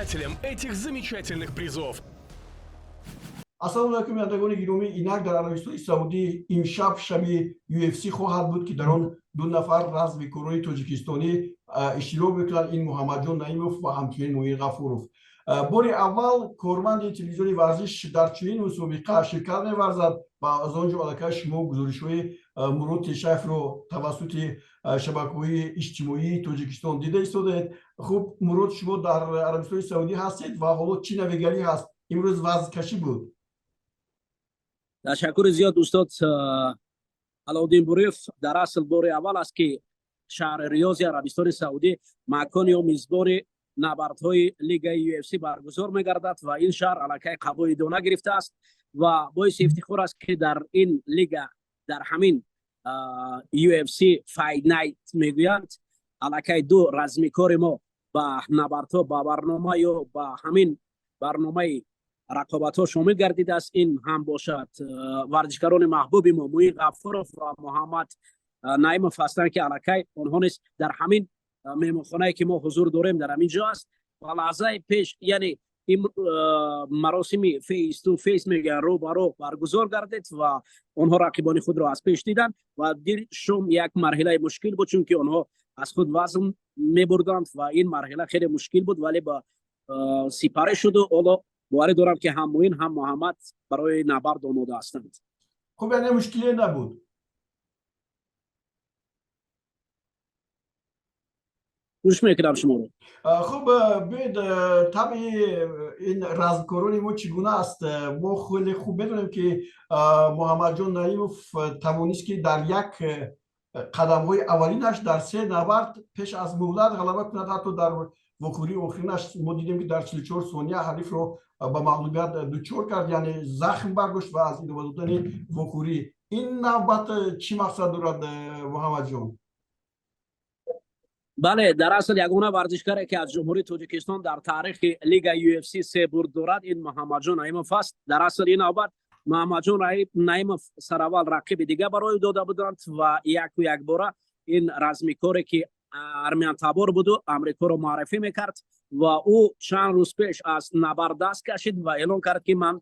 Этих замечательных призов. Ассалому алайкум, бинандагони гиромӣ. Инак, дар Арабистони Саудӣ имшаб шаби UFC хоҳад буд, ки дар он ду нафар размикорони тоҷикистонӣ иштирок мекунанд. Ин Муҳаммадҷон Наимов ва ҳамчунин Муин Ғафуров. Бори аввал корманди телевизиони «Варзиш» дар чунин мусобиқа ширкат меварзад ва аз он ҷо аллакай шумо гузоришҳои Мурод Тешаевро тавассути шабакаҳои иҷтимоии Тоҷикистон дида истодаед. Хуб, Мурод, шумо дар Арабистони Саудӣ ҳастед ва ҳоло чӣ навигарӣ ҳаст? Имрӯз вазнкашӣ буд. Ташаккури зиёд, устод Алоуддин Буриев. Дар асл бори аввал аст, ки шаҳри Риёзи Арабистони Саудӣ макон ё мизбони набардҳои лигаи UFC баргузор мегардад ва ин шаҳр аллакай қабои дона гирифтааст ва боиси ифтихор аст, ки дар ин лига, дар ҳамин UFC Fight Night мегӯянд, аллакай ду размикори мо ба набардҳо, ба барнома ё ба ҳамин барномаи рақобатҳо шомил гардидааст. Ин ҳам бошад варзишгарони маҳбуби мо Муин Ғафуров ва Муҳаммад Наимов ҳастанд, ки аллакай онҳо низ дар ҳамин меҳмонхонае, ки мо ҳузур дорем, дар ҳамин ҷо аст. Ва лаҳзаи пеш, яъне ин маросими face to face мегӯянд, рӯ ба рӯ баргузор гардид ва онҳо рақибони худро аз пеш диданд. Ва дишом як марҳилаи мушкил буд, чунки онҳо аз худ вазн мебурданд ва ин марҳила хеле мушкил буд, вале ба сипарӣ шуду ҳоло боварӣ дорам, ки ҳам Муин, ҳам Муҳаммад барои набард омода ҳастанд. Хуб, яъне мушкиле набуд? Гӯш мекунам шуморо. Хуб, биёед, табъи ин размкорони мо чӣ гуна аст? Мо хеле хуб медонем, ки Муҳаммадҷон Наимов тавонист, ки дар як қадамҳои аввалинаш дар се набард пеш аз муҳлат ғалаба кунад. Ҳатто дар вохӯрии охиринаш мо дидем, ки дар 44 сония ҳарифро ба мағлубият дучор кард, яъне захм бардошт ва аз идома додани вохӯрӣ. Ин навбат чӣ мақсад дорад Муҳаммадҷон? Бале, дар асл ягона варзишгаре, ки аз Ҷумҳурии Тоҷикистон дар таърихи лига UFC се бурд дорад, ин Муҳаммадҷон Наимов аст. Дар асл ин навбат Муҳаммадҷон Наимов сараввал рақиби дига барои дода буданд ва яку якбора ин размикоре, ки армянтабор буду Амрикоро муаррифӣ мекард, ва ӯ чанд рӯз пеш аз набард даст кашид ва эълон кард, ки ман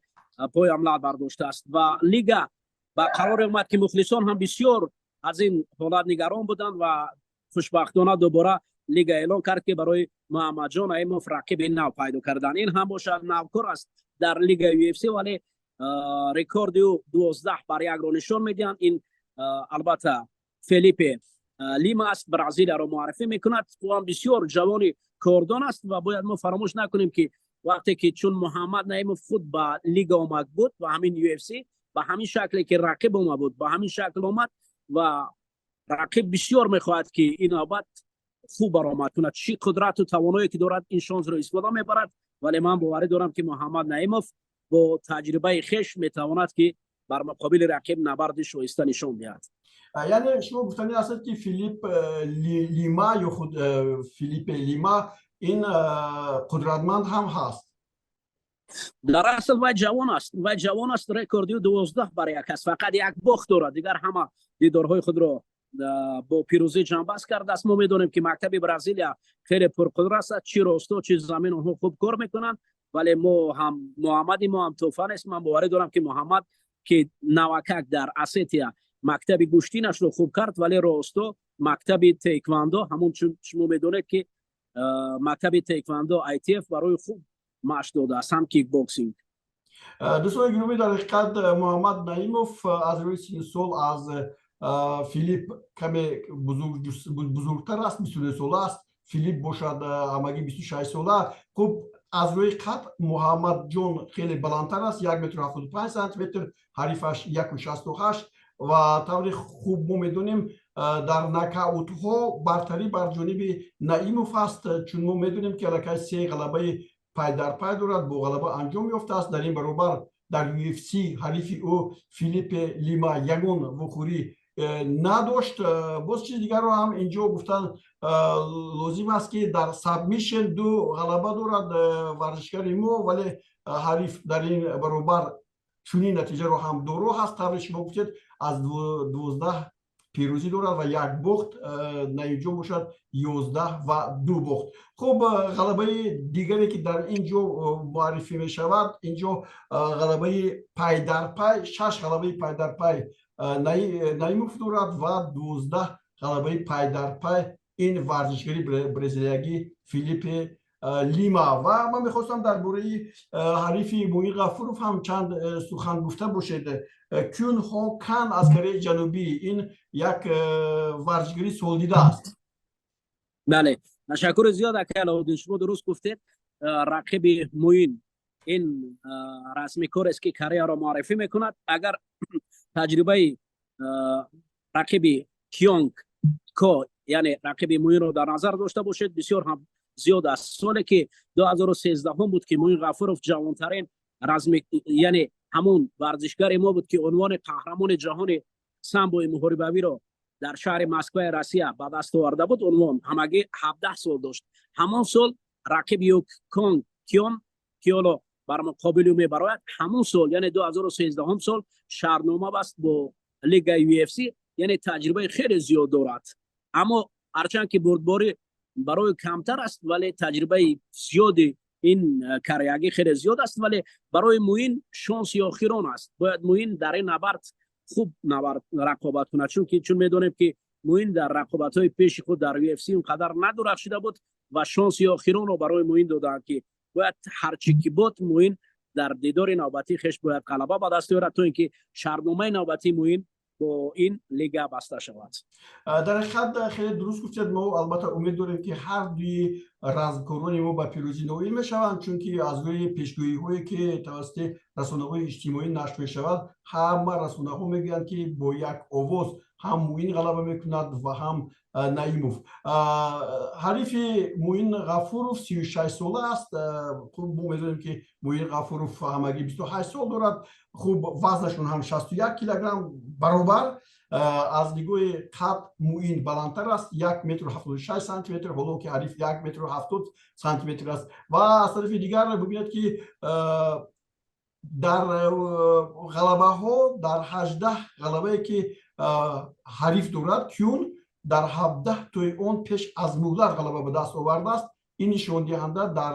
поям лат бардоштааст. Ва лига ба қароре омад, ки мухлисон ҳам бисёр аз ин ҳолат нигарон буданд ва хушбахтона дубора лига эълон кард, ки барои Муҳаммадҷон Наимов рақиби нав пайдо карданд. Ин ҳам бошад навкор аст дар лига UFC, вале рекорди ӯ 12-1-ро нишон медиҳанд. Ин албатта Фелипе Лима аст, Бразилияро муаррифӣ мекунад. Ӯ ҳам бисёр ҷавони кордон аст ва бояд мо фаромӯш накунем, ки вақте ки чун Муҳаммад Наимов худ ба лига омад буд, ба ҳамин UFC, ба ҳамин шакле, ки рақиб омад буд, ба ҳамин шакл омад ва рақиб бисёр мехоҳад, ки ин навбат хуб баромад кунад. Чӣ қудрату тавоное, ки дорад, ин шонсро истифода мебарад. Вале ман боварӣ дорам, ки Муҳаммад Наимов бо таҷрибаи хеш метавонад, ки бар муқобили рақиб набарди шоиста нишон диҳад. Яъне шумо гуфтанӣ ҳастед, ки Филип Лима ё худ Филиппе Лима ин қудратманд ҳам ҳаст? Дар асл вай ҷавон аст, вай ҷавон аст. Рекорди ӯ 12-1 аст, фақат як бохт дорад, дигар ҳама дидорҳои худро бо пирӯзӣ ҷамъбаст кардааст. Мо медонем, ки мактаби Бразилия хеле пурқудрат аст, чӣ росто, чӣ замин онҳо хуб кор мекунанд. Вале мо ҳам Муҳаммади мо ҳам тӯҳфа нест. Ман боварӣ дорам, ки Муҳаммад, ки навакак дар Осетия мактаби гӯштинашро хуб кард, вале росто мактаби тейквандо, ҳамон чун шумо медонед, ки мактаби тейквандо ITF барои хуб машқ додааст, ҳам кикбоксинг. Дӯстони гиромӣ, дар ҳақиқат Муҳаммад Наимов аз рӯи синну сол аз Филип каме бузургтар аст, 22 сола аст, Филип бошад ҳамагӣ 26 сола. Хуб, аз рӯи қад Муҳаммадҷон хеле баландтар аст, 1 метру 75 сантиметр, ҳарифаш 1,68. Ва тавре хуб мо медонем, дар нокаутҳо бартарӣ бар ҷониби Наимов аст, чун мо медонем, ки аллакай се ғалабаи пай дар пай дорад, бо ғалаба анҷом ёфтааст. Дар ин баробар дар UFC ҳарифи ӯ Филиппе Лима ягон вохӯрӣ надошт. Боз чизи дигарро ҳам инҷо гуфтан лозим аст, ки дар submission ду ғалаба дорад варзишгари мо, вале ҳариф дар ин баробар чунин натиҷаро ҳам доро ҳаст. Тавре шумо гуфтед, аз 12 Пирӯзӣ дорад ва як бохт. Наимҷон бошад, 11 ва 2 бохт. Хуб, ғалабаи дигаре, ки дар ин ҷо муаррифӣ мешавад, ин ҷо ғалабаи пайдарпай, шаш ғалабаи пайдарпай Наимов дорад ва 12 ғалабаи пайдарпай ин варзишгари бразилиягӣ Филиппе Лима. Ва ман мехостам дар бораи ҳарифи Муин Ғафуров ҳам чанд сухан гуфта бошед. Кюн Хо Кан аз Кореяи Ҷанубӣ, ин як варзишгари солдида аст. Бале, ташаккури зиёд, акай Алоуддин. Шумо дуруст гуфтед, рақиби Муин ин размкорест, ки Кореяро муаррифӣ мекунад. Агар таҷрибаи рақиби Кёнг Ко, яъне рақиби Муинро дар назар дошта бошед, бисёр ҳам зиёд аст. Соле ки 2013 буд, ки Муин Ғафуров ҷавонтарин разми, яъне ҳамон варзишгари мо буд, ки унвони қаҳрамони ҷаҳони самбои муҳорибавиро дар шаҳри Москваи Россия ба даст оварда буд. Унвон ҳамагӣ 17 сол дошт. Ҳамон сол рақиби ӯ Конг Кён Киоло бар муқобили ӯ мебарояд. Ҳамон сол, яъне 2013 сол, шартнома баст бо лигаи UFC, яъне таҷрибаи хеле зиёд дорад. Аммо ҳарчанд ки бурдборӣ барои камтар аст, вале таҷрибаи зиёди ин кореягӣ хеле зиёд аст. Вале барои Муин шонси охирон аст. Бояд Муин дар ин набард хуб набард рақобат кунад, чунки чун медонем, ки Муин дар рақобатҳои пеши худ дар UFC он қадар надурахшида буд ва шонси охиронро барои Муин доданд, ки бояд ҳарчи ки буд, Муин дар дидори навбатии хеш бояд ғалаба ба даст биёрад, то ин ки шартномаи навбатии Муин бо ин лига баста шавад. Дар ҳақиқат, хеле дуруст гуфтед. Мо албатта умед дорем, ки ҳар дуи размкорони мо ба пирӯзӣ ноил мешаванд, чунки аз рӯи пешгӯиҳое, ки тавассути расонаҳои иҷтимоӣ нашр мешавад, ҳама расонаҳо мегӯянд, ки бо як овоз ҳам Муин ғалаба мекунад ва ҳам Наимов. Ҳарифи Муин Ғафуров 36 сола аст. Хуб, мо медонем, ки Муин Ғафуров ҳамагӣ 28 сол дорад. Хуб, вазнашон ҳам 61 килограмм баробар. Аз нигоҳи қад Муин баландтар аст, 1 метру 76 сантиметр, ҳоло ки ҳариф 1 метру 70 сантиметр аст. Ва аз тарафи дигар бибинед, ки дар ғалабаҳо, дар 18 ғалабае, ки ҳариф дорад Кюн, дар 17 тои он пеш аз муҳлат ғалаба ба даст овардааст. Ин нишондиҳанда дар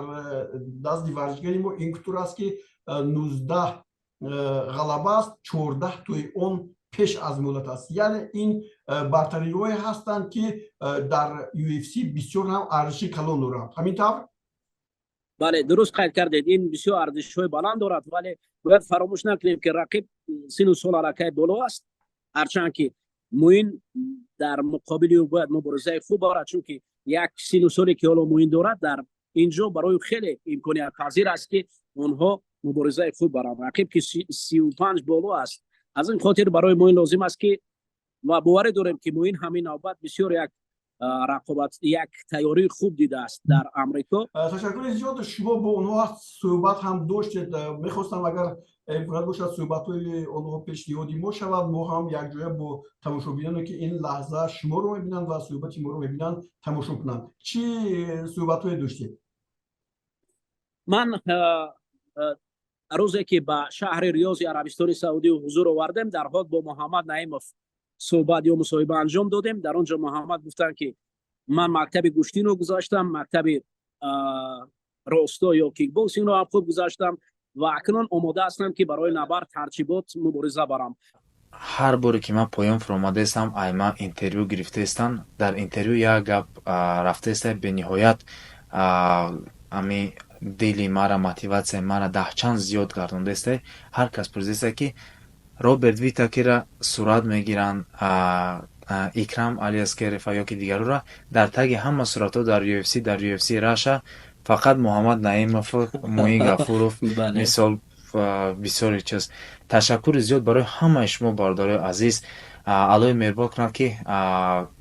назди варзишгари мо ин кутур аст, ки 19 ғалаба аст, 14 тои он пеш аз муҳлат аст. Яъне ин бартариҳое ҳастанд, ки дар UFC бисёр ҳам арзиши калон доранд. Ҳамин тавр? Бале, дуруст қайд кардед, ин бисёр арзишҳои баланд дорад. Вале бояд фаромӯш накунем, ки рақиб сину сол аллакай боло аст. Ҳарчанд ки Муин дар муқобили ӯ бояд муборизаи хуб барад, чунки як сину соле, ки ҳоло Муин дорад, дар ин ҷо барои хеле имкониятпазир аст, ки онҳо муборизаи хуб баранд. Рақиб ки 35 боло аст, аз ин хотир барои Муин лозим аст, ки ва боварӣ дорем, ки Муин ҳамин навбат бисёр як рақобат, як тайёрии хуб дидааст дар Амрико. Ташаккури зиёд. Шумо бо онҳо суҳбат ҳам доштед. Мехостам, агар имконият бошад, суҳбатҳои онҳо пешниҳоди мо шавад, мо ҳам якҷоя бо тамошобиноне, ки ин лаҳза шуморо мебинанд ва суҳбати моро мебинанд, тамошо кунанд. Чӣ суҳбатҳое доштед? Ман рӯзе, ки ба шаҳри Риёзи Арабистони Саудӣ ҳузур овардем, дарҳол бо Муҳаммад Наимов суҳбат ё мусоҳиба анҷом додем. Дар он ҷо Муҳаммад гуфтанд, ки ман мактаби гӯштинро гузаштам, мактаби росто ё кикбоксингро ҳам хуб гузаштам ва акнун омода ҳастам, ки барои набард ҳарчи буд мубориза барам. Ҳар боре, ки ман поён фуромадаистам, ай ман интервю гирифтаистам, дар интервю як гап рафтаиста, бениҳоят ами дили мара, мотиватсияи мара даҳчанд зиёд гардондаиста. Ҳар кас пурсидаиста, ки Роберт Витакера сурат мегиранд, Икрам Алиаскерова ё ки дигарора, дар таги ҳама суратҳо дар UFC, дар UFC Раша фақат Муҳаммад Наимов, Муин Гафуров. Мисол, бисёре чиз. Ташаккури зиёд барои ҳамаи шумо, бародарои азиз. Аллоҳи меҳрубон кунад, ки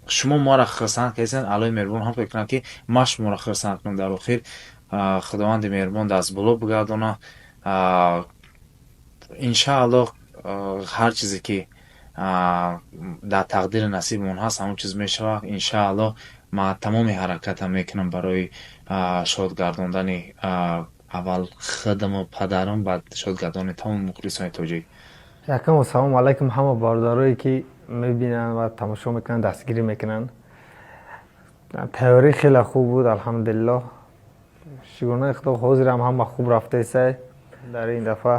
шумо моро хурсанд кардед. Аллоҳи меҳрубон ҳам кунад, ки ман шуморо хурсанд кунам. Дар охир Худованди меҳрубон дастболо бигардонад, иншааллоҳ. Ҳар чизе, ки дар тақдири насибмон ҳаст, ҳамон чиз мешавад, иншааллоҳ. Ман тамоми ҳаракатам мекунам барои шод гардондани аввал худаму падарам, баъд шод гардони тамоми мухлисони тоҷик. Якам, ассалому алайкум, ҳама бародарое, ки Мебинанд ва тамошо мекунанд, дастгирӣ мекунанд. Тайёрӣ хеле хуб буд, алҳамдулиллоҳ, шукронаи Худо. Ҳозирам ҳама хуб рафтаисай. Дар ин дафъа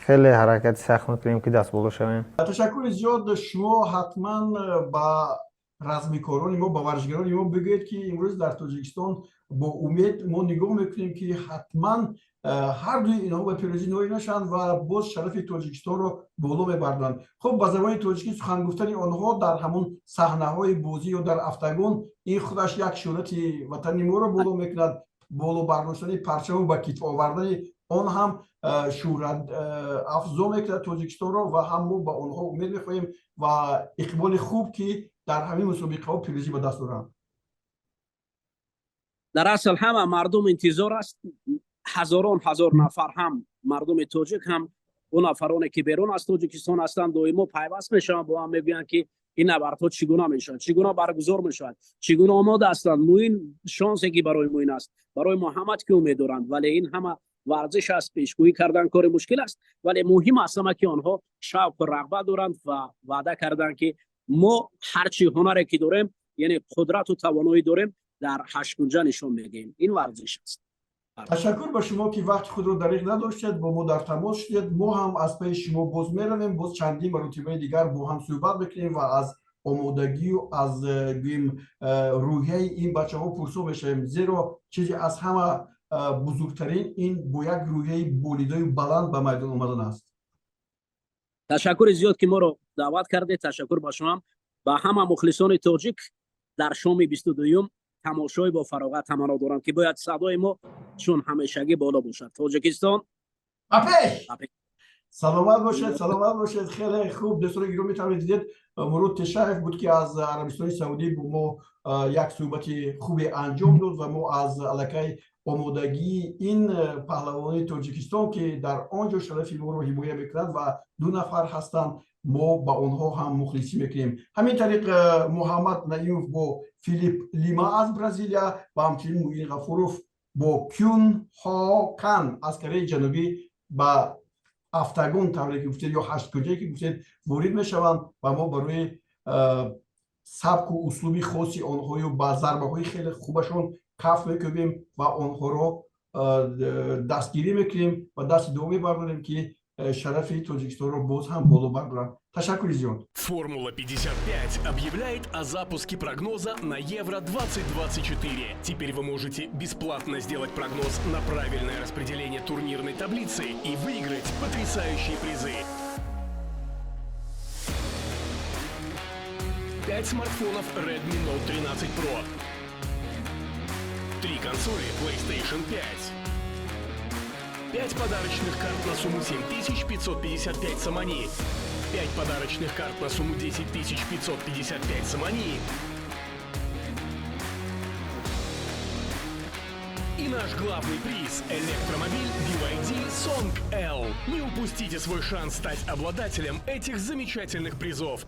хеле ҳаракати сахт мекунем, ки дастболо шавем. Ташаккури зиёд. Шумо ҳатман ба размикорони мо, ба варзишгарони мо бигӯед, ки имрӯз дар Тоҷикистон бо умед мо нигоҳ мекунем, ки ҳатман ҳар дуи инҳо ба пирӯзӣ ноил мешаванд ва боз шарафи Тоҷикистонро боло мебарданд. Хуб, ба забони тоҷикӣ сухан гуфтани онҳо дар ҳамон саҳнаҳои бозӣ ё дар октагон, ин худаш як шӯҳрати ватани моро боло мекунад. Боло бардоштани парчаму ба китф овардани он ҳам шӯҳрат афзо мекунад Тоҷикистонро. Ва ҳам мо ба онҳо умед мехоҳем ва иқболи хуб, ки дар ҳамин мусобиқаҳо пирӯзӣ ба даст оранд. Дар асл ҳама мардум интизор аст, ҳазорон ҳазор нафар, ҳам мардуми тоҷик, ҳам он нафароне, ки берун аз Тоҷикистон ҳастанд, доимо пайваст мешаванд бо ҳам, мегӯянд, ки ин набардҳо чӣ гуна мешавад, чӣ гуна баргузор мешавад, чӣ гуна омода ҳастанд. Муин, шонсе ки барои Муин аст, барои Муҳаммад ки умед доранд. Вале ин ҳама варзиш аст, пешгӯӣ кардан кори мушкил аст, вале муҳим аст ҳама, ки онҳо шавқу рағбат доранд ва ваъда карданд, ки мо ҳарчи ҳунаре ки дорем, яъне қудрату тавоноӣ дорем, дар ҳашткунҷа нишон медиҳем. Ин варзиш аст. Ташаккур ба шумо, ки вақти худро дариғ надоштед, бо мо дар тамос шудед. Мо ҳам аз пайи шумо боз меравем, боз чандин маротибаи дигар бо ҳам суҳбат мекунем ва аз омодагию аз, гӯем, рӯҳияи ин бачаҳо пурсо мешавем, зеро чизе аз ҳама бузургтарин ин бо як рӯҳияи болидаю баланд ба майдон омадан аст. Ташаккури зиёд, ки моро даъват кардед. Ташаккур ба шумоам. Ба ҳама мухлисони тоҷик дар шоми 22-юм тамошои бо фароғат таманно дорам, ки бояд садои мо чун ҳамешагӣ боло бошад. Тоҷикистон ба пеш! Саломат бошед, саломат бошед. Хеле хуб, дӯстони гиромӣ, метавонед дидед, Мурод Тешаев буд, ки аз Арабистони Саудӣ бо мо як суҳбати хубе анҷом дод ва мо аз аллакай омодагии ин паҳлавони Тоҷикистон, ки дар он ҷо шарафи моро ҳимоя мекунад ва ду нафар ҳастанд, мо ба онҳо ҳам мухлисӣ мекунем. Ҳамин тариқ, Муҳаммад Наимов бо Филип Лима аз Бразилия ва ҳамчунин Муин Ғафуров бо Кюн Хо Кан аз Кореяи Ҷанубӣ ба октагон, тавре ки гуфтед, ё ҳашткунҷае ки гуфтед, ворид мешаванд ва мо барои сабку услуби хоси онҳою ба зарбаҳои хеле хубашон каф мекӯбем ва онҳоро дастгирӣ мекунем ва дасти дуо мебардорем, ки шарафи Тоҷикистонро боз ҳам боло бардоранд. Ташаккури зиёд. Формула 55 объявляет о запуске прогноза на Евро 2024. Теперь вы можете бесплатно сделать прогноз на правильное распределение турнирной таблицы и выиграть потрясающие призы. 5 смартфонов Redmi Note 13 Pro, 3 консоли PlayStation 5, 5 подарочных карт на сумму 7555 сомони, 5 подарочных карт на сумму 10 555 сомони и наш главный приз – электромобиль BYD Song L. Не упустите свой шанс стать обладателем этих замечательных призов.